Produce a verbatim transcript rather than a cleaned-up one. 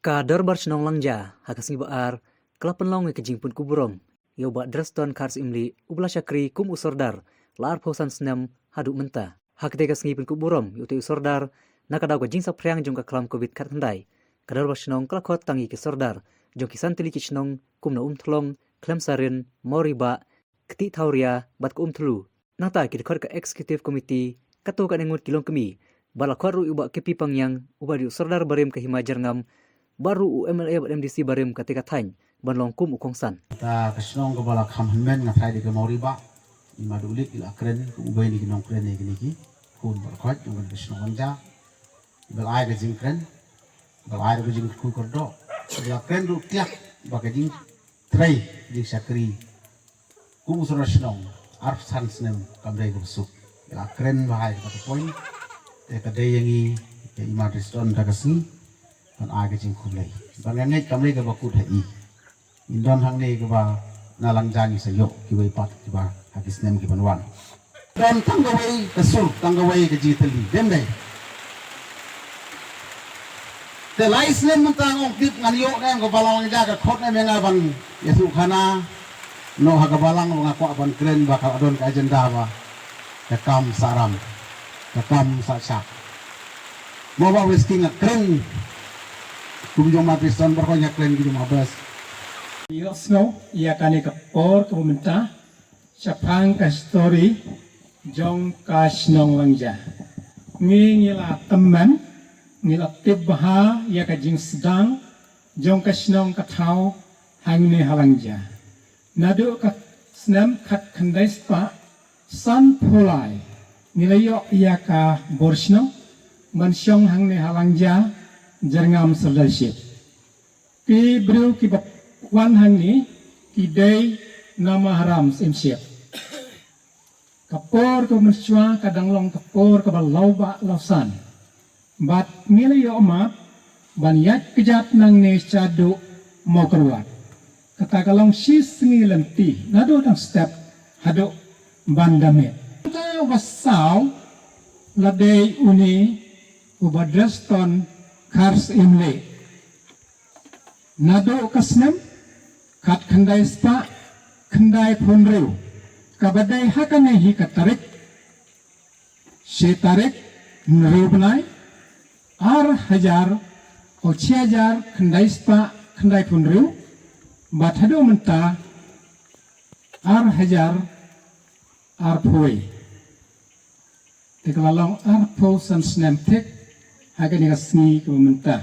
Ka Dorbar Shnong Langja ha ka sngi ba ar ka la pynlong ïa ka jingpynkup burom ïa u Bah Dreston Khar Syiemlieh, uba la shakri kum u Sordar la arphew san snem haduh mynta. Ha katei ka sngi pynkup burom ïa utei u Sordar, na ka daw ka jingsaphriang jong ka khlam Covid khatkhyndai, ka Dorbar Shnong ka la khot tang ïa ki Sordar jong ki san tylli ki shnong kum na Umthlong, Khlem Sarin, Mawribah, Ktieh Thawria bad ka Umthlu. Nangta ki dkhot ka Executive Committee, kato katne ngut ki longkmie, bad la khot ruh ïa u Bah K P Pangïang, uba dei u Sordar barim ka Hima Jyrngam, bad ruh u M L A bad M D C barim katei ka thaiñ ban long kum u kongsan. Ta ka shnong kaba la kham hynmen, nga tharai dei ka Mawribah. Ima duh leit ki la kren kum uwei na ki nongkren ïa kine ki khun baroh khoit jong ka shnong Langja. Ba la ai ka jingkren, ba la ai ka jingkyrkhu kyrdoh, ba la kren ruh tiak ba ka jingtrei, jingshakri kum u Sordar shnong arphew san snem kam dei kaba suk. Ba la kren ba hai kata ka point. Te ka dei ïa ngi, ïa i Ma Dreston ta ka sngi ban ai ka jingkhublei. Ba nga ngeit kam dei kaba kut ha i. Ngin don hangne kiba na Langja, ngi sa ïoh kiwei pat kiba ha ki snem ki ban wan. Don tang kawei ka sur, tang kawei ka jingtylli, dem dei. Te lai snem mynta nga ong tip ngan ïoh ne em ka balang Langja, ka khot ne em ïa nga ban ïathuh khana noh ha ka balang, ba nga kwah ban kren ba ka la don ka agenda ba ka kam sah ram, ka kam sah shah. Mo ba wei sting nga kren kum jong Ma Dreston, baroh khoit nga kren kum jong Ma Best. Ïohsngew ïa kane ka por kaba mynta shaphang ka history jong ka shnong Langja. Ngi, ngi la tymmen, ngi la tip bha ïa ka jingsdang jong ka shnong ka thaw hangne ha Langja. Naduh ka snem khatkhyndai spah sanphew lai ngi la ïoh ïa ka bor shnong ban shong hangne ha Langja, Jyrngam Sirdarship. Ki briew kiba wan hangne ki dei na Maharam Syiemship. Ka por kaba mynshuwa ka dang long ka por kaba lawbah lawsan. Bad ngi la ïoh map ban ïaid kjat nangne shaduh Mawkyrwat. Kata ka long shi sngi lynti, naduh dang step haduh ban da miet. Kata uba saw la dei une u Bah Dreston Khar Syiemlieh. Naduh ka snem khatkhyndai spah khyndaiphew hynriew, kaba dei ha kane hi ka tarik, shi tarik hynriew bnai, ar hajar, o, shi hajar khyndai spah khyndaiphew hynriew, bad haduh mynta ar hajar arphew wei. Te ka la long arphew san snem thik ha kane ka sngi kaba mynta.